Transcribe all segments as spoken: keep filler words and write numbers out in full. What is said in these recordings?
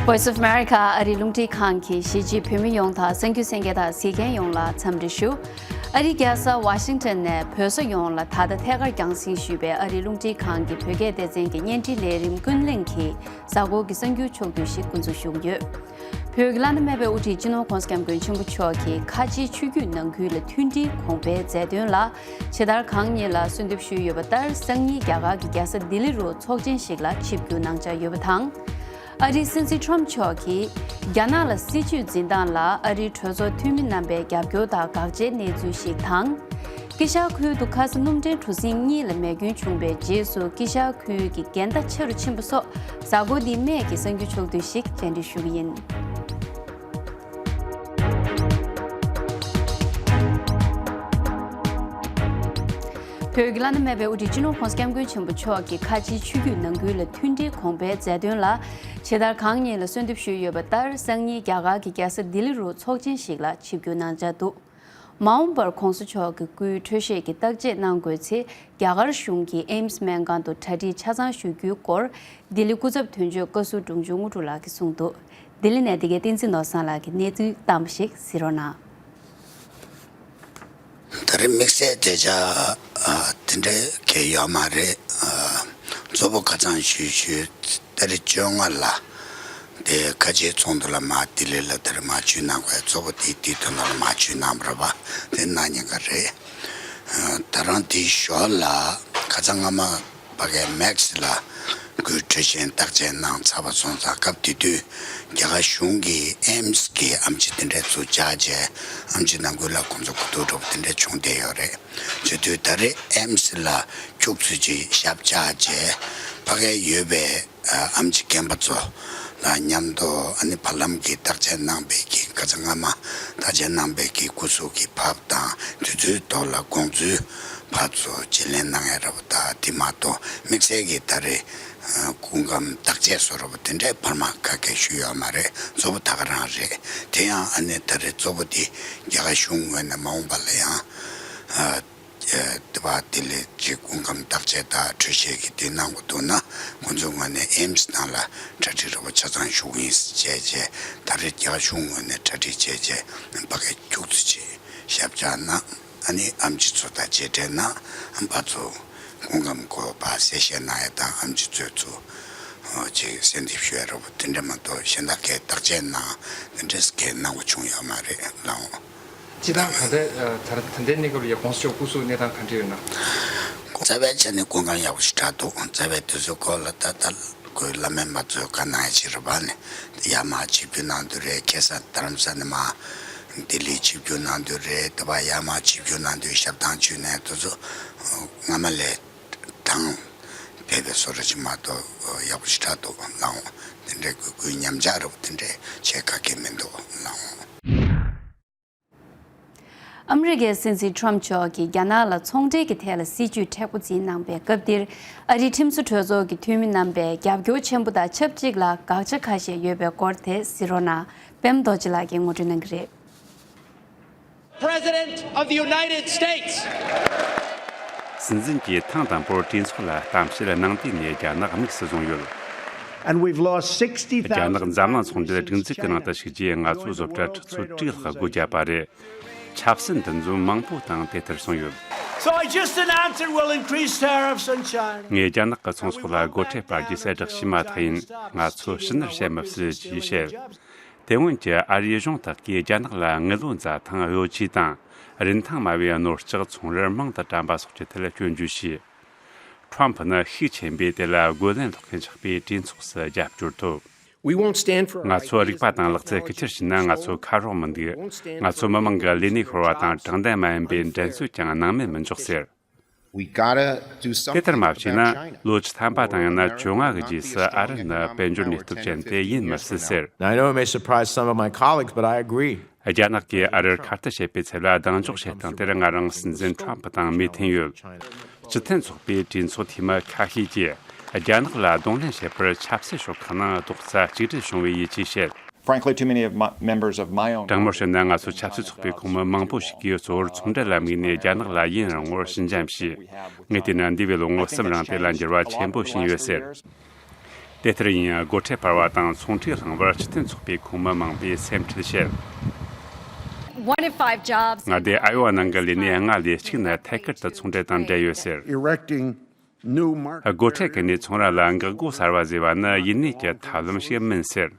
Voice of America ཨ་རིའི་རླུང་འཕྲིན་ཁང་གིས་གཞིས་བྱེས་བོད་མི་ཡོངས་དང་གསར་འགྱུར་གསན་མཁན་དང་གཟིགས་མཁན་ཡོངས་ལ་འཚམས་འདྲི་ཞུ། ཨ་རིའི་རྒྱལ་ས་ཝ་ཤིང་ཊོན་ནས་བོད་ས་ཡོངས་ལ་ད་ལྟ་ཐད་ཀར་རྒྱང་སྲིང་ཞུས་པའི་ཨ་རིའི་རླུང་འཕྲིན་ཁང་གི་བོད་སྐད་སྡེ་ཚན་གྱི་བརྙན་འཕྲིན་ལས་རིམ་ཀུན་གླེང་གི་གཟའ་འཁོར་གྱི་གསར་འགྱུར་ཕྱོགས་བསྡུས་ཤིག་འགོ་འཛུགས་ཞུ་གི་ཡོད། བོད་ཀྱི་བླ་ན་མེད་པའི་དབུ་ཁྲིད་སྤྱི་ནོར་༧གོང་ས་༧སྐྱབས་མགོན་ཆེན་པོ་མཆོག་གིས་ཁ་ཆེའི་ཆོས་བརྒྱུད་ནང་ཁུལ་ལ་མཐུན་སྒྲིལ་གོང་འཕེལ་མཛད་དོན་ལ་ཕྱི་ཟླ་གང་ཉིན་ལ་གསོལ་འདེབས་ཞུས་ཡོད་པ་ལྟར། སང་ཉིན་རྒྱ་གར་གྱི་རྒྱལ་ས་ལྡི་ལི་རུ་ཚོགས་ཆེན་ཞིག་ལ་ཆིབས་བསྒྱུར་གནང་འཆར་ཡོད་པ་དང་། ཨ་རིའི་སྲིད་འཛིན་ཊམ་མཆོག་གིས་རྒྱ་ནག་ལ་སྲིད་ཇུས་འཛིན་སྟངས་ལ་ཨ་རིའི་གྲོས་ཚོགས་འཐུས་མི་རྣམ་པའི་རྒྱབ་སྐྱོར་དང་དགག་བྱའི་གནས་ཚུལ་ཞིག་དང་། དཀྱིལ་ཤར་ཁུལ་དུ་ཁ་ས་སྣུམ་འདྲེན་གྲུ་གཟིངས་གཉིས་ལ་མེ་སྐྱོན་བྱུང་བའི་རྗེས་སུ་དཀྱིལ་ཤར་ཁུལ་གྱི་འགལ་ཟླ་ཆེ་རུ་ཕྱིན་པ་སོགས་གཟའ་འཁོར་འདིའི་སྨད་ཀྱི་གསར་འགྱུར་ཕྱོགས་བསྡུས་ཤིག་བཅར་འདྲི་ཞུ་གི་ཡིན། བོད་ཀྱི་བླ་ན་མེད་པའི་དབུ་ཁྲིད་སྤྱི་ནོར་༧གོང་ས་༧སྐྱབས་མགོན་ཆེན་པོ་མཆོག་གིས་ཁ་ཆེའི་ཆོས་བརྒྱུད་ནང་ཁུལ་ལ་མཐུན་སྒྲིལ་གོང་འཕེལ་མཛད་དོན་ལ་ཕྱི་ཟླ་གང་ཉིན་ལ་གསོལ་འདེབས་ཞུས་ཡོད་པ་ལྟར། སང་ཉིན་རྒྱ་གར་གྱི་རྒྱལ་ས་ལྡི་ལི་རུ་ཚོགས་ཆེན་ཞིག་ལ་ཆིབས་བསྒྱུར་གནང་འཆར་འདུག། མ་འོངས་པར་༧གོང་ས་མཆོག་གི་སྐུའི་འཕྲོད་བཞེས་ཀྱི་བརྟག་དཔྱད་གནང་དགོས་ཚེ། རྒྱ་གར་གཞུང་གི་ཨེམ་སི་སྨན་ཁང་དུ་གྲ་སྒྲིག་ཆ་ཚང་ཞུ་རྒྱུའི་སྐོར་ལྡི་ལི་སྐུ་ཚབ་དོན་གཅོད་བཀའ་ཟུར་འབྲོང་ཆུང་དངོས་གྲུབ་ལགས་ཀྱིས་གསུངས་འདུག། ལྡི་ལི་ནས་འདི་གའི་བསྟན་འཛིན་ནོར་བཟང་ལགས་ཀྱིས་གནས་ཚུལ་བཏང་བ་ཞིག་གཟིགས་རོགས་གནང་། ད་རེས་དམིགས་བསལ་དེ་ཆ་ཨ་དེ་འདྲ་གས་ཡོད་མ་རེད། ཨ་གཙོ་བོ་ཁ་སང་ཞུས་ཞུས་ཏ་རིག་བཅོ་ལྔ་ལ་དེ་ཁ་ཆེའི་ཚོགས་འདུ་ལ་མར་ལྡི་ལི་ལ་དེར་མར་བཅར་གནང་དགོས། གཙོ་བོ་དེ་དེའི་དོན་དག་ལ་མར་བཅར་གནང་བ་རེད་པ། དེ་གནང་ཉེན་ཁ་རེད། ཨ་ད་རང་དེའི་ཞོར་ལ་ཁ་སང་སྔ་མ་ཕ་གིའི་མེག་སི་ལ་སྐུའི་འཕྲོད་བཞེས་བརྟག་དཔྱད་གནང་ཚར་བ་སོང་ཙང་། སྐབས་དེ་དུས་རྒྱ་གར་གཞུང་གིས་ཨེམ་སི་གི་ཨེམ་ཆི་དེ་འདྲ་ཚུར་བཅར་བྱས། ཨེམ་ཆི་ནང་ཁུལ་ལ་ཁོང་ཚོ་གོ་བསྡུར་འདྲ་པོ་དེ་འདྲ་བྱུང་བསྡད་ཡོད་རེད། བྱེད་དུས་ད་རེས་ཨེམ་སི་ལ་ཁྱུག་ཙམ་ཅིག་ཞབས་བཅགས་བྱས། ཕ་གིར་ཡོད་པའི་ཨ་ཨེམ་ཆི་རྒན་པ་ཚོ་དང་མཉམ་དུ་ཨ་ནི་བར་ལམ་གྱི་བརྟག་དཔྱད་གནང་བའི་གི་ཁ་སང་སྔ་མ་བརྟག་དཔྱད་གནང་བའི་གི་སྐུ་གཟུགས་ཀྱི་བབས་དང་དེ་ཚོའི་ཐོག་ལ་དགོངས་ཚུལ་ཕར་ཚུར་བརྗེ་ལེན་གནང་ཡ་འདྲ་པོ་དང་། དེ་མ་གཏོགས་དམིགས་བསལ་གྱི་ད་རེས་ཨ་སྐུ་ཁམས་བརྟག་དཔྱད་བཟོ་འདྲ་པོ་དེ་འདྲའི་བར་མ་ག་གེ་ཞུས་ཡོད་མ་རེད། གཙོ་བོ་ད་ག་རང་རེད། དེ་ཡང་ཨ་ནི་ད་རེས་གཙོ་བོ་དེ་རྒྱ་གར་གཞུང་ངོས་ནས་མ་འོངས་པ་ལ་ཡང་ཨ་དེ་བ་དེ་ལས་ཅིག་སྐུ་ཁམས་བརྟག་དཔྱད་དང་འཕྲོད་བཞེས་ཀྱི་དེ་གནང་དགོས་འདུག་ན། ཁོང་ཚོའི་ངོས་ནས་ཨེམ་སི་ནང་ལ་གྲ་སྒྲིག་འདྲ་པོ་ཆ་ཚང་ཞུ་གི་ཡིན་ཟེར་བྱས་བྱས། ད་རེས་རྒྱ་གར་གཞུང་ངོས་ནས་གྲ་སྒྲིག་བྱས་བྱས་ཕ་གིར་ཁྱུག་ཙམ་ཅིག་ཞབས་བཅགས་གནང་། ཨ་ནི་ཨེམ་ཆི་ཚོ་དང་མཇལ་འཕྲད་གནང་། ཨ་ཕར་ཚུར་སྐུ་ཁམས་སྐོར་ཕར་གསལ་བཤད་གནང་ཡ་དང་། ཨེམ་ཆི་ཚོས་ཚུར་ཅིག་གསལ་འདེབས་ཞུ་ཡ་འདྲ་པོ་དེ་འདྲ་མ་གཏོགས་གཞན་དག་གས་བརྟག་དཔྱད་གནང་དེ་འདྲ་གས་གནང་བ་བྱུང་ཡོད་མ་རེད་ལགས། སྤྱིར་བཏང་ད་ལྟ་ཨ་ད་ད་ལྟའི་གནས་སྐབས་ལ་ཡ་༧གོང་ས་མཆོག་སྐུ་གཟུགས་གནས་སྟངས་ག་འདྲ་ཡོད་ན། རྩ་བའི་ཆ་ནས་སྐུ་ཁམས་ཡག་པོ་ཞེ་དྲག་འདུག། རྩ་བའི་དུས་ཚོད་སྐོར་ལ་ད་ལྟ་ཁོའི་བླ་སྨན་པ་ཚོས་བཀའ་གནང་ཡ་ཅིག་རེད་པ། ནི་ཡར་མར་ཆིབས་བསྒྱུར་གནང་དུས་རེད། ཁ་སང་རྡ་རམ་ས་ནས་མར་ལྡི་ལི་ཆིབས་བསྒྱུར་གནང་དུས་རེད། དེ་བ་ཡར་མར་ཆིབས་བསྒྱུར་གནང་དུས་ཞབས་ཐང་ཆུད་ནས་དུས་ཚོད་སྔ་མ་ལས་གྲང་ཕེབས་པའི་བཟོ་འདྲ་ཅིག་མ་གཏོགས་ཡག་པོ་ཞེ་དྲག་འདུག་ལགས། དེ་འདྲའི་གུས་གུས་ཉམས་ཆག་འདྲ་པོ་དེ་འདྲའི་བྱེད་ག་གེ་མི་འདུག་ལགས། ཨ་མི་རི་ཀའི་སྲིད་འཛིན་ཊམ་མཆོག་གིས་རྒྱ་ནག་ལ་ཚོང་འབྲེལ་གྱི་ཐད་ལ་སྲིད་ཇུས་མཁྲེགས་པོ་འཛིན་གནང་པའི་སྐབས་འདིར། ཨ་རིའི་ཁྲིམས་བཟོ་གྲོས་ཚོགས་ཀྱི་འཐུས་མི་རྣམ་པས་རྒྱབ་སྐྱོར་ཆེན་པོ་དང་ཆབས་ཅིག་ལ་དགག་བྱ་ཁ་ཤས་ཡོད་པའི་སྐོར་དེ་གཟིགས་རོགས་གནང་། པད་མ་རྡོ་རྗེ་ལགས་ཀྱིས་ངོ་སྤྲོད་གནང་གི་རེད། President of the United States. སྲིད་འཛིན་གྱིས་ཐེངས་དང་པོར་གྲོས་ཚོགས་ལ་གཏམ་བཤད་གནང་དུས་ནས་རྒྱ་ནག་དམིགས་སུ་བཟུང་ཡོད། And we've lost རྒྱ་ནག་འཛམ་གླིང་ཚོང་འབྲེལ་སྒྲིག་འཛུགས་ཀྱི་ནང་དུ་ཞུགས་རྗེས་ང་ཚོ་བཟོ་གྲྭ་ཁྲི་ཚོ་དྲུག་ལྷག་སྒོ་བརྒྱབ་པ་རེད། ཆབ་སྲིད་འདི་ཚོ་མང་པོ་དང་དེ་ལྟར་སོང་ཡོད། So I just announced that we'll increase tariffs on China. ངས་རྒྱ་ནག་གི་ཚོང་ཟོག་ལ་སྒོ་ཁྲལ་སྤར་རྒྱུའི་གསལ་བསྒྲགས་ཞུས་མ་ཐག་ཡིན། ང་ཚོས་ཕྱི་ནུར་བྱེད་མི་སྲིད་ཅེས་བཤད། དེ་སྔོན་གྱི་ཨ་རིའི་གཞུང་དག་གིས་རྒྱ་ནག་ལ་དངུལ་ལོར་འཛའ་ཐང་གཡོ་ཇུས་དང་རིན་ཐང་དམའ་བའི་ནོར་ལྕགས་ཚོང་རར་མང་དུ་བཀྲམ་པ་སོགས་ཀྱི་ཐད་སྐྱོན་བརྗོད་བྱས། ཁྲོམ་ཕུ་ནི་ཤུགས་ཆེན་པོས་དེ་ལ་རྒོལ་ལན་སློག་མཁན་ཆགས་པའི་གྲོས་ཚོགས་སུ་རྒྱབ་སྐྱོར་ཐོབ། We won't stand for ང་ཚོ་རིག་པ་དང་ལག་རྩལ་ཁུལ་ཁྱེར་བྱས་ན་ང་ཚོ་ཁ་རོག་མི་འདུག། ང་ཚོ་མི་མང་གི་ལས་གནས་ཤོར་བ་དང་དྲང་བདེན་མ་ཡིན་པའི་འགྲན་རྩོད་ཀྱང་སྣང་མེད་མི་འཇོག་ཟེར། We gotta do something དེ་ལྟར་མ་བྱས་ན་ལོ་བཅུ་ཐམ་པ་དང་ཡང་ན་བཅོ་ལྔ་གི་རྗེས་སུ་ཨ་རི་ནི་དཔལ་འབྱོར་གནས་སྟོབས་ཅན་དེ་ཡིན་མི་སྲིད་ཟེར། Now, I know it may surprise some of my colleagues, but I agree. རྒྱ་ནག་གིས་ཨ་རིར་ཁ་གཏད་བྱེད་པའི་ཚུལ་ལ་གདེང་འཇོག་བྱེད་སྟངས་དེར་ང་རང་སྲིད་འཛིན་ཁྲོམ་ཕུ་དང་མོས་མཐུན་ཡོད། སྤྱི་མཐུན་ཚོགས་པའི་གྲོས་ཚོགས་འཐུས་མི་ཁ་ཤས་ཀྱིས་རྒྱ་ནག་ལ་གདོང་ལེན་བྱེད་པར་ཆབ་སྲིད་ཤོག་ཁག་ནང་རྡོག་རྩ་གཅིག་སྒྲིལ་བྱུང་བའི་ཡིད་ཆེས་བྱེད། Frankly, too many of my members of my own དྲང་མོར་བཤད་ན་ང་ཚོ་ཆབ་སྲིད་ཚོགས་པའི་ཁོངས་མི་མང་པོ་ཞིག་གིས་གཙོ་བོར་ཚོང་འབྲེལ་ལ་དམིགས་ནས་རྒྱ་ནག་ལ་ཡུན་རིང་བོར་ཞི་འཇམ་བྱས། ངས་བལྟས་ན་འདས་པའི་ལོ་ངོ་གསུམ་རིང་དེ་ལ་འགྱུར་བ་ཆེན་པོ་ཕྱིན་ཡོད་ཟེར། དེ་ལྟར་ཡིན་ཡང་སྒོ་ཁྲལ་འཕར་བ་དང་ཚོང་འབྲེལ་བསླངས་པར་སྤྱི་མཐུན་ཚོགས་པའི་ཁོངས་མི་མང་པོས་སེམས་ཁྲལ་བྱེད། One in five jobs. མངའ་སྡེ་ཨ་ཡོ་ཝ་ནང་གི་ལས་གནས་ལྔ་ལས་གཅིག་ནི་ཐད་ཀར་དུ་ཚོང་འབྲེལ་དང་འབྲེལ་ཡོད་ཟེར། Erecting new market སྒོ་ཁྲལ་གྱི་གནས་ཚོང་ར་ལ་འགག་སྒོ་གསར་བ་བཟོས་པ་ནི་ཡིན་གནས་ཀྱི་ཐབས་ལམ་ཞིག་མིན་ཟེར།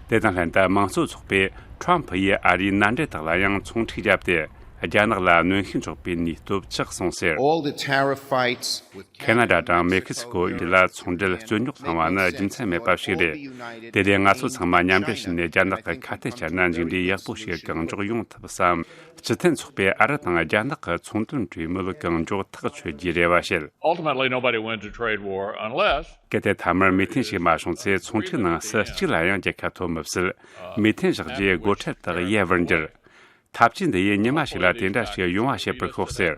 དེ་དང་ལྷན་དུ་དམངས་གཙོ་ཚོགས་པས་ཁྲམ་ཕུ་ཡིས་ཨ་རིའི་མནའ་འབྲེལ་དག་ལ་ཡང་ཚོང་འགྲིག་བརྒྱབ་སྟེ། རྒྱ་ནག་ལ་གནོན་ཤུགས་འཇོག་པའི་ནུས་སྟོབས་ཆག་སོང་ཟེར། All the tariff fights with ཁེ་ན་ཌ་དང་མེག་སི་ཀོ་ཡུལ་ལ་ཚོང་འབྲེལ་རྩོད་རྙོག་བཏང་བ་ནི་རྒྱུ་མཚན་མེད་པ་ཞིག་རེད། དེ་ལས་ང་ཚོ་ཚང་མ་མཉམ་འབྲེལ་བྱས་ནས་རྒྱ་ནག་གི་ཁ་གཏད་བཅར་ན་མཇུག་འབྲས་ཡག་པོ་ཞིག་གང་མགྱོགས་ཡོང་ཐུབ་བསམ། སྤྱི་མཐུན་ཚོགས་པས་ཨ་རི་དང་རྒྱ་ནག་གི་ཚོང་དོན་གྲོས་མོལ་གང་མགྱོགས་ཐག་ཆོད་རྒྱུའི་རེ་བ་བྱེད། Ultimately, nobody wins a trade war unless གལ་ཏེ་མཐའ་མར་མོས་མཐུན་ཞིག་མ་བྱུང་ཚེ་ཚོང་འབྲེལ་ནང་སུ་གཅིག་ལ་ཡང་རྒྱལ་ཁ་ཐོབ་མི་སྲིད། མོས་མཐུན་བཞག་རྗེས་སྒོ་ཁྲལ་དག་ཡལ་བར་འགྱུར། ཐབས་ཇུས་འདི་ཡིས་ཉི་མ་ཞིག་ལ་དེ་འདྲ་ཞིག་ཡོང་བ་བྱེད་པར་ཤོག་ཟེར།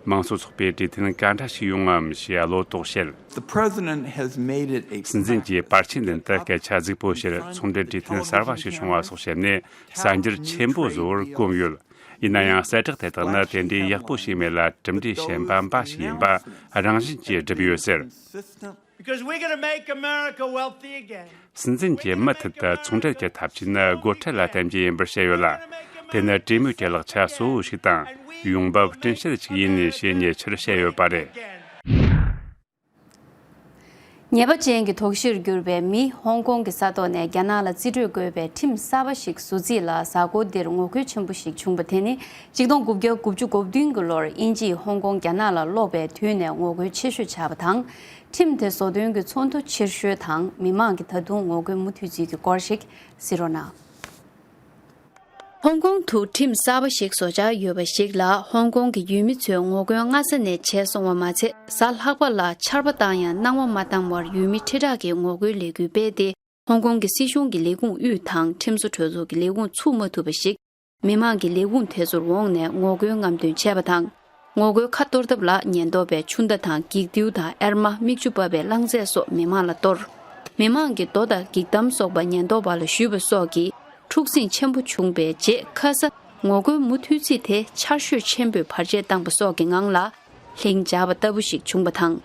དམངས་གཙོ་ཚོགས་པས་གྲོས་མཐུན་ག་འདྲ་ཞིག་ཡོང་ངམ་ཞེས་བློ་དོགས་བྱེད། The president has made it a སྲིད་འཛིན་གྱིས་པར་ཆས་མདུན་དུ་སྐད་ཆ་རྫིག་པོ་ཞིག་ཚོང་འབྲེལ་གྲོས་མཐུན་གསར་བ་ཞིག་བྱུང་བ་སོགས་བཤད་ནས་གསར་འགྱུར་ཆེན་པོ་བཟོ་བར་གོམས་ཡོད། ཡིན་ན་ཡང་གསལ་བསྒྲགས་དེ་དག་ནི་དེ་འདྲའི་ཡག་པོ་ཞིག་མེད་ལ་གྲུབ་འབྲས་ཞན་པ་འབའ་ཞིག་ཡིན་པ་རང་བཞིན་གྱིས་གྲུབ་ཡོད་ཟེར། Because we're going to make America wealthy again. སྲིད་འཛིན་གྱིས་མུ་མཐུད་དུ་ཚོང་འབྲེལ་གྱི་ཐབས་ཇུས་ནི་སྒོ་ཁྲལ་ལ་བརྟེན་རྒྱུ་ཡིན་པར་བཤད་ཡོད་ལ། དེ་ནི་གྲོས་མོལ་གྱི་ལག་ཆ་གཙོ་བོ་ཞིག་དང་ཡོང་འབབ་སྤྲིན་ཤེལ་ཞིག་ཡིན་ཞེས་ཉེ་ཆར་བཤད་ཡོད་པ་རེད། ཉེས་པ་ཅན་གྱི་དོགས་གཞིར་གྱུར་པའི་མི་ཧོང་ཀོང་གི་ས་ཐོག་ནས་རྒྱ་ནག་ལ་རྩིས་སྤྲོད་དགོས་པའི་ཁྲིམས་གསར་པ་ཞིག་བཟོ་རྩིས་ལ་གཟའ་འཁོར་འདིར་ངོ་རྒོལ་ཆེན་པོ་ཞིག་བྱུང་བ་དེ་ནི་ཆིག་སྟོང་དགུ་བརྒྱ་དགུ་བཅུ་གོ་བདུན་གྱི་ལོར་དབྱིན་ཇིས་ཧོང་ཀོང་རྒྱ་ནག་ལ་སློག་པའི་དུས་ནས་ངོ་རྒོལ་ཆེ་ཤོས་ཆགས་པ་དང་། ཁྲིམས་དེ་བཟོ་དོན་གྱི་ཚོགས་འདུ་ཆེ་ཤོས་དང་མི་མང་གིས་ད་དུང་ངོ་རྒོལ་མུ་མཐུད་རྩིས་ཀྱི་སྐོར་ཞིག་གཟིགས་རོགས་གནང་། ཧོང་ཀོང་དུ་ཁྲིམས་གསར་པ་ཞིག་བཟོ་འཆར་ཡོད་པ་ཞིག་ལ་ཧོང་ཀོང་གི་ཡུལ་མི་ཚོས་ངོ་རྒོལ་སྔ་ས་ནས་བྱས་སོང་བ་མ་ཚད། གཟའ་ལྷག་པ་ལ་ཆར་པ་བཏང་ཡང་སྣང་བ་མ་བཏང་བར་ཡུལ་མི་ཁྲི་ཕྲག་གིས་ངོ་རྒོལ་ལས་འགུལ་སྤེལ་ཏེ། ཧོང་ཀོང་གི་སྲིད་གཞུང་གི་ལས་ཁུངས་དབུས་དང་ཁྲིམས་བཟོ་གྲོས་ཚོགས་ཀྱི་ལས་ཁུངས་ཚུགས་མ་ཐུབ་པ་ཞིག་མི་མང་གི་ལས་ཁུངས་དེ་ཚོར་འོངས་ནས་ངོ་རྒོལ་རྔམ་སྟོན་བྱས་པ་དང་། ངོ་རྒོལ་ཁ་གཏོར་ཐབས་ལ་ཉེན་རྟོག་པས་ཆུ་མདའ་དང་འགྱིག་མདེའུ་དང་ཨེར་མ། མིག་ཆུ་འབབ་པའི་རླངས་རྫས་སོགས་མི་མང་ལ་གཏོར། མི་མང་གིས་རྡོ་དང་འགྱིག་དམ་སོགས་པ་ཉེན་རྟོག་པ་ལ་གཞུས་པ་སོགས་ཀྱིས་འཁྲུག་ཟིང་ཆེན་པོ་བྱུང་བའི་རྗེས། ཁ་ས་ངོ་རྒོལ་མུ་མཐུད་རྩིས་དེ་ཆར་ཞོད་ཆེན་པོས་བར་ཆད་བཏང་པ་སོགས་ཀྱི་ངང་ལ་ལྷིང་འཇགས་པ་ལྟ་བུ་ཞིག་བྱུང་བ་དང་།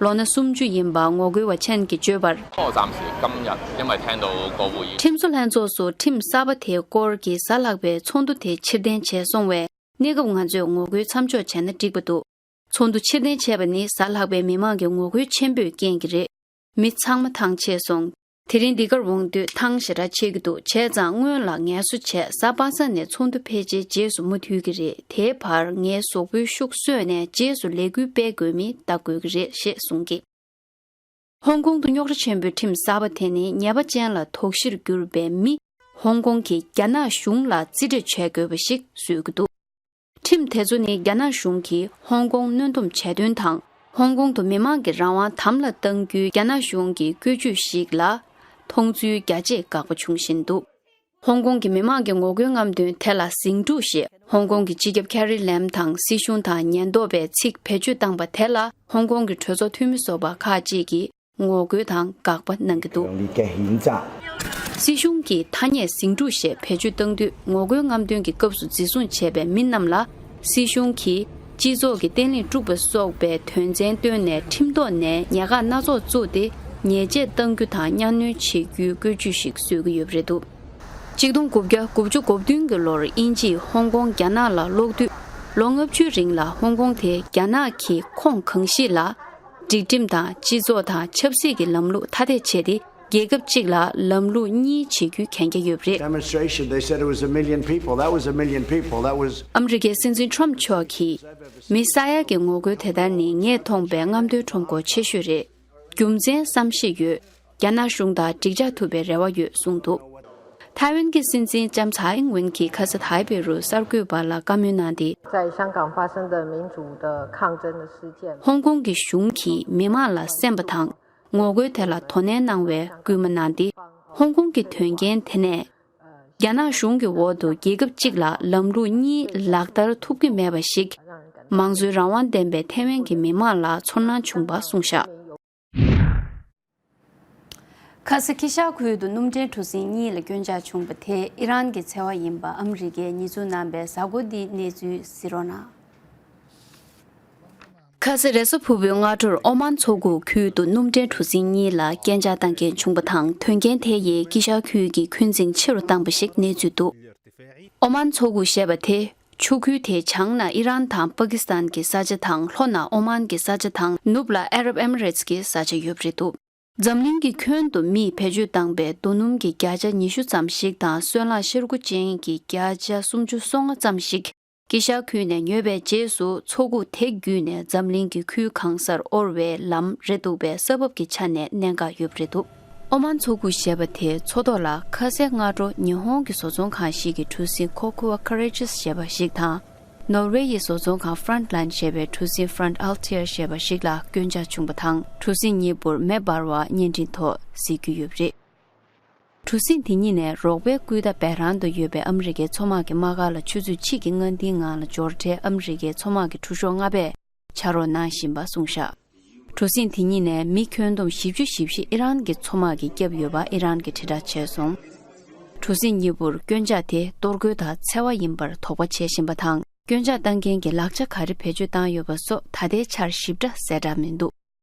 ལོ་ན་སུམ་ཅུ་ཡིན་པ་ངོ་རྒོལ་བ་ཆན་གྱིས་བརྗོད་པར། 我暫時今日因為聽到國會議 ཁྲིམས་བཟོ་ལྷན་ཚོགས་སུ་ཁྲིམས་གསར་པ་དེའི་སྐོར་གྱི་གཟའ་ལྷག་པའི་ཚོགས་འདུ་དེ་ཕྱིར་འཐེན་བྱས་སོང་བས། གནས་སྐབས་ང་ཚོས་ངོ་རྒོལ་མཚམས་འཇོག་བྱས་ན་འགྲིག་པ་འདུག་ཚོགས་འདུ་ཕྱིར་འཐེན་བྱས་པ་ནི་གཟའ་ལྷག་པའི་མི་མང་གི་ངོ་རྒོལ་ཆེན་པོའི་རྐྱེན་གྱིས་རེད། མི་ཚང་མ་ཐང་ཆད་སོང་། དེ་རིང་འདི་གར་འོང་དུས་ཐང་ཞེ་དྲག་ཆད་ཀྱི་འདུག་བྱས་ཙང་སྔོན་ལ་ངལ་གསོ་བྱས། གཟའ་པ་སངས་ནས་ཚོགས་འདུ་ཕལ་ཆེར་རྗེས་སུ་མུ་མཐུད་ཀྱི་རེད། དེའི་བར་ངའི་གཟུགས་པོའི་ཤུགས་གསོས་ནས་རྗེས་སུ་ལས་འགུལ་སྤེལ་དགོས་མིན་ལྟ་དགོས་ཀྱི་རེད་ཞེས་གསུངས་ཀྱི། ཧོང་ཀོང་དུ་རྙོག་དྲ་ཆེན་པོའི་ཁྲིམས་གསར་པ་དེ་ནི་ཉེས་པ་ཅན་ལ་དོགས་གཞིར་གྱུར་པའི་མི་ཧོང་ཀོང་གིས་རྒྱ་ནག་གཞུང་ལ་རྩིས་སྤྲོད་བྱེད་དགོས་པ་ཞིག་བཟོས་ཀྱི་འདུག་ཁྲིམས་དེ་ཚོ་ནི་རྒྱ་ནག་གཞུང་གིས་ཧོང་ཀོང་གནོན་སྡོམ་བྱས་དོན་དང་། ཧོང་ཀོང་དུ་མི་མང་གི་རང་དབང་དམ་ལ་བཏང་རྒྱུའི་རྒྱ་ནག་གཞུང་གི་བཀོད་ཇུས་ཤིག་ལ་མཐོང་ཚུལ་རྒྱ་ཆེས་དགག་པ་བྱུང་བཞིན་འདུག་ཧོང་ཀོང་གི་མི་མང་གི་ངོ་རྒོལ་རྔམ་སྟོན་དེ་ལ་ཟིང་འཁྲུག་ཞེས་ཧོང་ཀོང་གི་སྤྱི་ཁྱབ་ཁེ་རི་ལེམ་དང་སྲིད་གཞུང་དང་ཉེན་རྟོག་པས་ཚིག་བེད་སྤྱོད་བཏང་པ་དེ་ལ་ཧོང་ཀོང་གི་གྲོས་ཚོགས་འཐུས་མི་སོགས་པ་ཁག་ཅིག་གིས་ངོ་རྒོལ་དང་དགག་པ་གནང་གི་འདུག་སྲིད་གཞུང་གིས་ཐ་སྙད་ཟིང་འཁྲུག་ཞེས་བེད་སྤྱོད་བཏང་དུས། ངོ་རྒོལ་རྔམ་སྟོན་གྱི་སྐབས་སུ་འཛིན་བཟུང་བྱས་པའི་མི་རྣམས་ལ་སྲིད་གཞུང་གིས་སྤྱི་ཚོགས་ཀྱི་བརྟན་ལྷིང་དཀྲུགས་པ་སོགས་པའི་དོན་ཚན་བཏོན་ནས་ཁྲིམས་ཐོག་ནས་ཉེས་ཁག་སྣ་ཚོགས་བཙུགས་ཏེ་ཉེས་ཆད་གཏང་རྒྱུ་དང་གཉའ་གནོན་བྱེད་རྒྱུའི་བཀོད་ཇུས་ཤིག་བཟོ་གི་ཡོད་པ་རེད་འདུག་ཆིག་སྟོང་དགུ་བརྒྱ་དགུ་བཅུ་གོ་བདུན་གྱི་ལོར་དབྱིན་ཇིས་ཧོང་ཀོང་རྒྱ་ནག་ལ་སློག་དུས། ལོ་ལྔ་བཅུའི་རིང་ལ་ཧོང་ཀོང་དེ་རྒྱ་ནག་གི་ཁོངས་གང་ཞིག་ལ། སྒྲིག་ཁྲིམས་དང་སྤྱི་ཚོགས་དང་ཆབ་སྲིད་ཀྱི་ལམ་ལུགས་ཐ་དད་བྱས་ཏེ། རྒྱལ་ཁབ་གཅིག་ལ་ལམ་ལུགས་གཉིས་བྱེད་རྒྱུའི་གན་རྒྱ་ཡོད་པ་རེད། Demonstration, they said it was a million people. That was a million people. That was ཨ་མི་རི་ཀའི་སྲིད་འཛིན་ཁྲོམ་མཆོག་གིས། མི་ས་ཡ་གི་ངོ་རྒོལ་དེ་ལྟར་ནི་ངས་མཐོང་པའི་རྔམ་སྟོན་ཁྲོམ་སྐོར་ཆེ་ཤོས་རེད། རྒྱུ་མཚན་བསམ་ཤེས་ཡོད། རྒྱ་ནག་གཞུང་དང་འགྲིག་འཇགས་ཐུབ་པའི་རེ་བ་ཡོད་གསུངས་འདུག་ཐའེ་ཝན་གྱི་སྲིད་འཛིན་ལྕམ་ཚའེ་ཨིང་ཝེན་གྱིས་ཁ་ས་ཐའེ་པེ་རུ་གསར་འགོད་པ་ལ་བཀའ་མོལ་གནང་སྟེ། 在香港发生的民主的抗争的事件 ཧོང་ཀོང་གི་གཞུང་གིས་མི་མང་ལ་གསན་པ་དང་ངོ་རྒོལ་དེ་ལ་དོ་ནན་གནང་བའི་སྐུལ་མ་གནང་སྟེ། ཧོང་ཀོང་གི་དོན་རྐྱེན་དེ་ནས་རྒྱ་ནག་གཞུང་གི་འོག་ཏུ་རྒྱལ་ཁབ་གཅིག་ལ་ལམ་ལུགས་གཉིས་ལག་བསྟར་ཐུབ་ཀྱི་མེད་པ་ཞིག་མང་གཙོའི་རང་དབང་ལྡན་པའི་ཐའེ་ཝན་གྱི་མི་མང་ལ་ཚོར་སྣང་བྱུང་བ་གསུངས་བཞག་ཁ་ས་ཁི་ཤ་ཁུལ་དུ་སྣུམ་འདྲེན་གྲུ་གཟིངས་གཉིས་ལ་སྐྱོན་ཆག་བྱུང་བ་དེ་ཨི་རན་གྱི་འཚེ་བ་ཡིན་པ་ཨ་མི་རི་ཀས་ཉེས་འཛུགས་གནང་པའི་གཟའ་འཁོར་འདིའི་གནས་ཚུལ་གཟིགས་རོགས་གནང་། ཁ་ས་རེས་གཟའ་ཕུར་བུའི་སྔ་དྲོར་ཨོ་མཱན་མཚོ་ཁུག་ཁུལ་དུ་སྣུམ་འདྲེན་གྲུ་གཟིངས་གཉིས་ལ་རྐྱེན་ཆག་བཏང་མཁན་བྱུང་བ་དང་། དོན་རྐྱེན་དེ་ཡིས་དཀྱིལ་ཤར་ཁུལ་གྱི་འཁོན་འཛིང་ཆེ་རུ་བཏང་པ་ཞིག་གནས་ཚུལ་འདུག་ཨོ་མཱན་མཚོ་ཁུག་ཞེས་པ་དེ་ཆུ་ཁུལ་དེའི་བྱང་ན་ཨི་རན་དང་པ་ཀི་སི་ཐན་གྱི་ས་ཆ་དང་། ལྷོ་ན་ཨོ་མཱན་གྱི་ས་ཆ་དང་། ནུབ་ལ་ཨ་རབ་ཨེ་མི་རེ་ཊི་གི་ས་ཆ་ཡོད་པ་རེད་འདུག་འཛམ་གླིང་གི་ཁྱོན་དུ་མིས་བེད་སྤྱོད་བཏང་པའི་རྡོ་སྣུམ་གྱི་བརྒྱ་ཆ་ཉི་ཤུ་ཙམ་ཞིག་དང་། སོལ་རླངས་ཤེལ་སྒོ་ཅན་གྱི་བརྒྱ་ཆ་སུམ་ཅུ་སོ་ལྔ་ཙམ་ཞིག་དཀྱིལ་ཤར་ཁུལ་ནས་ཉོས་པའི་རྗེས་སུ། མཚོ་ཁུག་དེ་བརྒྱུད་ནས་འཛམ་གླིང་གི་ཁུལ་གང་སར་དབོར་བའི་ལམ་རེད་འདུག་པས། ས་བབ་ཀྱི་ཆ་ནས་གནད་འགག་ཡོད་པ་རེད་འདུག་ཨོ་མཱན་མཚོ་ཁུག་ཞེས་པ་དེའི་མཚོ་ཐོག་ལ། ཁ་སའི་སྔ་དྲོ་ཉི་ཧོང་གི་བཟོ་ཚོང་ཁང་ཞིག་གི་གྲུ་གཟིངས་ཀོ་ཁུ་ཨ་ཁ་རེ་ཅིས་ཞེས་པ་ཞིག་དང་། ནོར་ཝེ་ཡི་བཟོ་ཚོང་ཁང་Frontline་ཞེས་པའི་གྲུ་གཟིངས་Front Altair་ཞེས་པ་ཞིག་ལ་སྐྱོན་ཆག་བྱུང་བ་དང་། གྲུ་གཟིངས་གཉིས་པོར་མེ་འབར་བ་བརྙན་འཕྲིན་ཐོག་གཟིགས་རྒྱུ་ཡོད་པ་རེད། གྲུ་གཟིངས་དེ་གཉིས་ནས་རོགས་པའི་སྐུལ་ཐབས་འབད་རང་དུ་ཡོད་པའི་ཨ་མི་རི་ཀའི་མཚོ་དམག་གི་དམག་སྒར་ལ་ཆུ་ཚོད་གཅིག་གི་སྔ་འདིའི་ངང་ལ་འབྱོར་འཕྲལ། ཨ་མི་རི་ཀའི་མཚོ་དམག་གི་གྲུ་གཤོག་ལྔ་པས་ཕྱག་རོགས་གནང་བཞིན་པ་གསུངས་བཞག་གྲུ་གཟིངས་དེ་གཉིས་ནས་མི་ཁྱོན་བསྡོམས་བཞི་བཅུ་ཞེ་བཞི་ཨི་རན་གྱི་མཚོ་དམག་གིས་བསྐྱབས་ཡོད་པ་ཨི་རན་གྱིས་དྲིལ་བསྒྲགས་བྱས་སོང་། གྲུ་གཟིངས་གཉིས་པོར་སྐྱོན་ཆག་དེ་གཏོར་རྒོལ་དང་འཚེ་བ་ཡིན་པར་དོགས་པ་བྱེད་བཞིན་པ་དང་། སྐྱོན་ཆག་བཏང་མཁན་གྱི་ལག་ཆ་ག་རེ་བེད་སྤྱོད་བཏང་ཡོད་པ་སོགས་ད་ལྟའི་ཆར་ཞིབ་ཕྲ་གསལ་བསྒྲགས་མི་འདུག་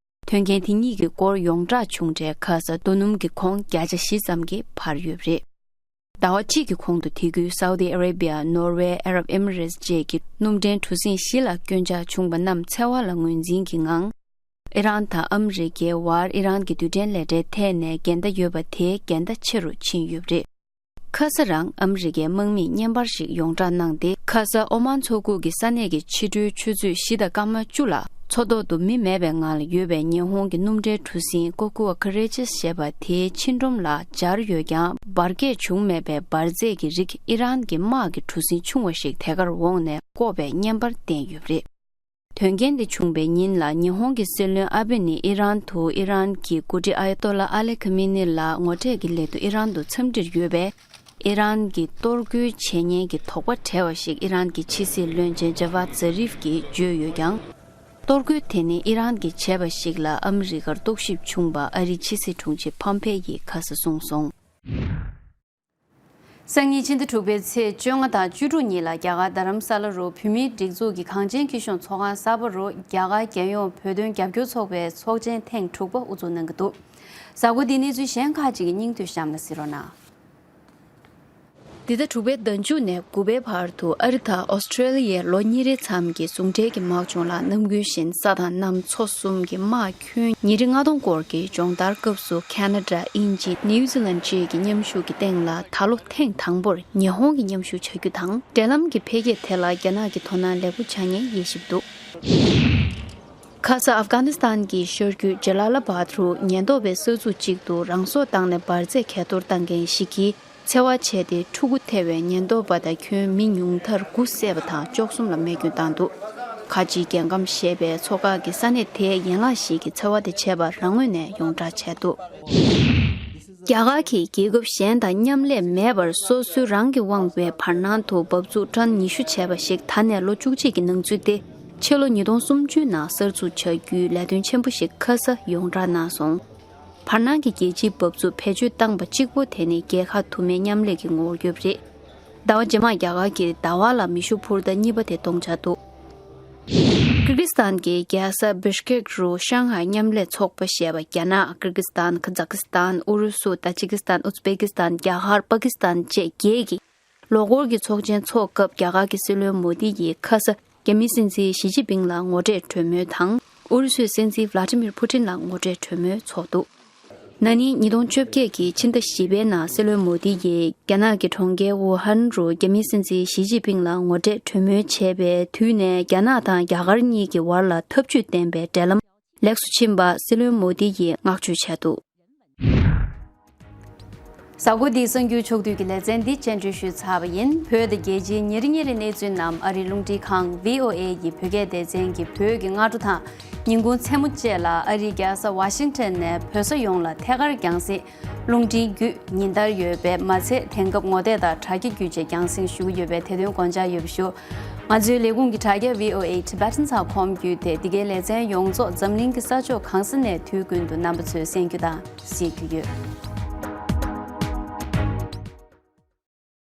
དོན་རྐྱེན་དེ་གཉིས་ཀྱི་སྐོར་ཡོངས་གྲགས་བྱུང་འཕྲལ། ཁ་ས་རྡོ་སྣུམ་གྱི་གོང་བརྒྱ་ཆ་བཞི་ཙམ་གྱིས་འཕར་ཡོད་པ་རེད། ཟླ་བ་གཅིག་གི་གོང་དུ་དེ་ཁུལ་སའུ་ཏི་ཨ་རེ་བི་ཡ། ནོར་ཝེ། ཨ་རབ་ཨེ་མི་རེ་ཊི་བཅས་ཀྱི་སྣུམ་འདྲེན་གྲུ་གཟིངས་བཞི་ལ་སྐྱོན་ཆག་བྱུང་བ་རྣམས་འཚེ་བ་ལ་ངོས་འཛིན་གྱི་ངང་། ཨི་རན་དང་ཨ་མི་རི་ཀའི་བར་ཨི་རན་གྱི་རྡུལ་ཕྲན་ལས་གྲྭའི་ཐད་ནས་འགལ་ཟླ་ཡོད་པ་དེའི་འགལ་ཟླ་ཆེ་རུ་ཕྱིན་ཡོད་པ་རེད། ཁ་ས་རང་ཨ་མི་རི་ཀའི་དམག་མིས་བརྙན་པར་ཞིག་ཡོངས་བསྒྲགས་གནང་སྟེ། ཁ་ས་ཨོ་མཱན་མཚོ་ཁུག་གི་ས་གནས་ཀྱི་ཕྱི་དྲོའི་ཆུ་ཚོད་བཞི་དང་སྐར་མ་བཅུ་ལ། མཚོ་ཐོག་ཏུ་མི་མེད་པའི་ངང་ལ་ཡོད་པའི་ཉི་ཧོང་གི་སྣུམ་འདྲེན་གྲུ་གཟིངས་ཀོ་ཁུ་ཨ་ཁ་རེ་ཅིས་ཞེས་པ་དེའི་ཕྱི་སྒྲོམ་ལ་སྦྱར་ཡོད་ཀྱང་། འབར་གས་བྱུང་མེད་པའི་འབར་རྫས་ཀྱི་རིགས་ཨི་རན་གྱི་དམག་གི་གྲུ་གཟིངས་ཆུང་བ་ཞིག་དེ་གར་འོངས་ནས་བཀོག་པའི་བརྙན་པར་བསྟན་ཡོད་པ་རེད། དོན་རྐྱེན་འདི་བྱུང་བའི་ཉིན་ལ་ཉི་ཧོང་གི་སྲིད་བློན་ཨ་བེ་ནི་ཨི་རན་དུ། ཨི་རན་གྱི་འགོ་ཁྲིད་ཨ་ཡ་ཏོ་ལ་ཨ་ལི་ཁ་མི་ནི་ལ་ངོ་འཕྲད་ཀྱི་སླད་དུ་ཨི་རན་དུ་འཚམས་འདྲིར་ཡོད་པས། ཨི་རན་གྱི་གཏོར་རྒོལ་བྱེད་ཉེན་གྱི་དོགས་པ་བྲལ་བ་ཞིག་ཨི་རན་གྱི་ཕྱི་སྲིད་བློན་ཆེན་ཇ་ཝཱད་ཛ་རིབ་ཀྱིས་བརྗོད་ཡོད་ཀྱང་། གཏོར་རྒོལ་དེ་ནི་ཨི་རན་གྱིས་བྱས་པ་ཞིག་ལ་ཨ་མི་རི་ཀར་རྟོག་ཞིབ་བྱུང་བ་ཨ་རིའི་ཕྱི་སྲིད་དྲུང་ཆེ་ཕམ་ཕེ་ཡིས་ཁ་ས་གསུངས་སོང་། སང་ཉིན་ཕྱི་ཟླ་དྲུག་པའི་ཚེས་བཅོ་ལྔ་དང་བཅུ་དྲུག་ཉིན་ལ་རྒྱ་གར་རྡ་རམ་ས་ལ་རུ་བོད་མིའི་སྒྲིག་འཛུགས་ཀྱི་གངས་ཅན་སྐྱིད་གཤོངས་ཚོགས་ཁང་གསར་པ་རུ་རྒྱ་གར་རྒྱལ་ཡོངས་བོད་དོན་རྒྱབ་སྐྱོར་ཚོགས་པའི་ཚོགས་ཆེན་ཐེངས་དྲུག་པ་དབུ་འཛུགས་གནང་གི་འདུག་གཟའ་འཁོར་འདིའི་གནས་ཚུལ་གཞན་ཁག་ཅིག་གི་སྙིང་བསྡུས་གཤམ་ལ་གཟིགས་རོགས་གནང་། འདི་ཟླ་དྲུག་པའི་ཟླ་མཇུག་ནས་དགུ་པའི་བར་དུ་ཨ་རི་དང་ཨོ་སི་ཀྲེ་ལི་ཡའི་ལོ་གཉིས་རེའི་མཚམས་ཀྱི་ཟུང་འབྲེལ་གྱི་དམག་སྦྱོང་ལ་ནམ་རྒྱུན་བཞིན་ས་དང་གནམ་མཚོ་གསུམ་གྱི་དམག་ཁྱོན་ཉིས་ཁྲི་ལྔ་སྟོང་སྐོར་གྱི་སྦྱོང་བརྡར་སྐབས་སུ་ཁ་ན་ཌ། དབྱིན་ཇི། ནིའུ་ཛི་ལན་བཅས་ཀྱི་མཉམ་ཞུགས་ཀྱི་སྟེང་ལ་ད་ལོ་ཐེངས་དང་པོར་ཉི་ཧོང་གི་མཉམ་ཞུགས་བྱ་རྒྱུ་དང་། འབྲེལ་ལམ་གྱི་འཕེལ་རྒྱས་དེ་ལ་རྒྱ་ནག་གི་དོ་སྣང་ལེགས་པོ་བྱ་ངེས་དབྱེ་ཞིབ་འདུག་ཁ་ས་ཨབ་གྷ་ནི་སི་ཐན་གྱི་ཤར་རྒྱུད་ཇ་ལ་ལ་བཱད་རུ་ཉེན་རྟོག་པའི་ས་ཚུགས་གཅིག་ཏུ་རང་སྲོག་བཏང་ནས་འབར་རྫས་གས་གཏོར་བཏང་མཁན་ཞིག་གིས། འཚེ་བ་བྱས་ཏེ་ཕྲུ་གུ་ཐེ་བའི་ཉེན་རྟོག་པ་དང་ཁྱོན་མི་ཉུང་མཐར་དགུ་བསད་པ་དང་བཅུ་གསུམ་ལ་རྨས་སྐྱོན་བཏང་འདུག་ཁ་ཆེའི་རྒྱལ་ཁམས་ཞེས་པའི་ཚོགས་ཁག་གིས་ས་གནས་དེའི་ཡན་ལག་ཞིག་གིས་འཚེ་བ་དེ་བྱས་པ་རང་ངོས་ནས་ཡོངས་བསྒྲགས་བྱས་འདུག་རྒྱ་གར་གྱིས་རྒྱལ་ཁབ་གཞན་དང་མཉམ་ལས་མེད་པར་སོ་སོའི་རང་གིས་དབང་བའི་བར་སྣང་དུ་འབབ་ཚུགས་ཊོན་ཉི་ཤུ་བྱས་པ་ཞིག་ད་ནས་ལོ་བཅུ་གཅིག་གི་ནང་ཚུད་དེ། ཕྱི་ལོ་ཉིས་སྟོང་སུམ་ཅུའི་ནང་གསར་འཛུགས་བྱ་རྒྱུའི་ལས་དོན་ཆེན་པོ་ཞིག་ཁ་ས་ཡོངས་བསྒྲགས་གནང་སོང་། བར་སྣང་གི་རྒྱལ་སྤྱིའི་འབབ་ཚུགས་བེད་སྤྱོད་བཏང་པ་གཅིག་པོ་དེ་ནི་རྒྱལ་ཁ་དུ་མའི་མཉམ་ལས་ཀྱི་ངོ་བོར་གྱུར་པ་རེད། ཟླ་བ་རྗེས་མར་རྒྱ་གར་གྱིས་ཟླ་བ་ལ་མེ་ཤུགས་འཕུར་མདའ་གཉིས་པ་དེ་གཏོང་འཆར་འདུག་ཀིར་གིས་ཐན་གྱི་རྒྱལ་ས་བིཤ་ཀེག་རུ་ཤང་ཧའེ་མཉམ་ལས་ཚོགས་པ་ཞེས་པ་རྒྱ་ནག་ཀིར་གིས་ཐན། ཁ་ཛ་ཀི་སི་ཐན། ཨུ་རུ་སུ། ཏ་ཇི་ཀི་སི་ཐན། ཨུ་ཛི་བེ་ཀི་སི་ཐན། རྒྱ་གར། པ་ཀི་སི་ཐན་བཅས་བརྒྱད་ཀྱི་ལོ་འཁོར་གྱི་ཚོགས་ཆེན་འཚོགས་སྐབས། རྒྱ་གར་གྱི་སྲིད་བློན་མོ་དི་ཡིས་ཁ་ས་རྒྱ་མིའི་སྲིད་འཛིན་ཞི་ཅིན་ཕིང་ལ་ངོ་འཕྲད་གྲོས་མོལ་དང་། ཨུ་རུ་སུའི་སྲིད་འཛིན་ཝླ་ཏི་མིར་ཕུ་ཏིན་ལ་ངོ་འཕྲད་གྲོས་མོལ་འཚོགས་འདུག་ན་ནིང་ཉིས་སྟོང་བཅོ་བརྒྱད་ཀྱི་ཕྱི་ཟླ་བཞི་པའི་ནང་སྲིད་བློན་མོ་དི་ཡིས་རྒྱ་ནག་གི་གྲོང་ཁྱེར་ཝུ་ཧན་རུ་རྒྱ་མིའི་སྲིད་འཛིན་ཞི་ཅིན་ཕིང་ལ་ངོ་འཕྲད་གྲོས་མོལ་བྱས་པའི་དུས་ནས། རྒྱ་ནག་དང་རྒྱ་གར་གཉིས་ཀྱི་བར་ལ་འཐབ་ཇུས་ལྡན་པའི་འབྲེལ་ལམ་ལེགས་སུ་ཕྱིན་པ་སྲིད་བློན་མོ་དི་ཡིས་བསྔགས་བརྗོད་བྱས་འདུག་གཟའ་འཁོར་འདིའི་གསར་འགྱུར་ཕྱོགས་བསྡུས་ཀྱི་ལེ་ཚན་འདི་སྤྱན་འབུལ་ཞུས་ཚར་བ་ཡིན། བོད་དང་རྒྱལ་སྤྱིའི་ཉིན་རེ་ཉིན་རེའི་གནས་ཚུལ་རྣམས་ཨ་རིའི་རླུང་འཕྲིན་ཁང་བྷི་ཨོ་ཨེ་ཡི་བོད་སྐད་སྡེ་ཚན་གྱི་བོད་ཀྱི་སྔ་དྲོ་དང་ཉིན་གུང་མཚན་མོ་བཅས་ལ་ཨ་རིའི་རྒྱལ་ས་ཝ་ཤིང་ཊོན་ནས་བོད་ས་ཡོངས་ལ་ཐད་ཀར་རྒྱང་སྲིང་རླུང་འཕྲིན་བརྒྱུད་ཉིན་ལྟར་ཡོད་པས། མ་ཚད་དེང་སྐབས་ངོ་དེབ་དང་དྲ་རྒྱ་བརྒྱུད་བཅས་རྒྱང་སྲིང་ཞུ་གི་ཡོད་པས། དེ་དོན་དགོངས་འཇགས་ཡོད་པ་ཞུ། ང་ཚོའི་ལས་ཁུངས་ཀྱི་དྲ་རྒྱ་བྷི་ཨོ་ཨེ་ཊི་བྷེ་ཊན་ཚགས་ཁོམ་བརྒྱུད་དེ་འདི་གའི་ལེ་ཚན་ཡོངས་རྫོགས་འཛམ་གླིང་གི་ས་ཕྱོགས་གང་ས་ནས་དུས་ཀུན་ཏུ་རྣམ་པ་ཚོས་གསན་རྒྱུ་དང་གཟིགས་རྒྱུ་ཡོད།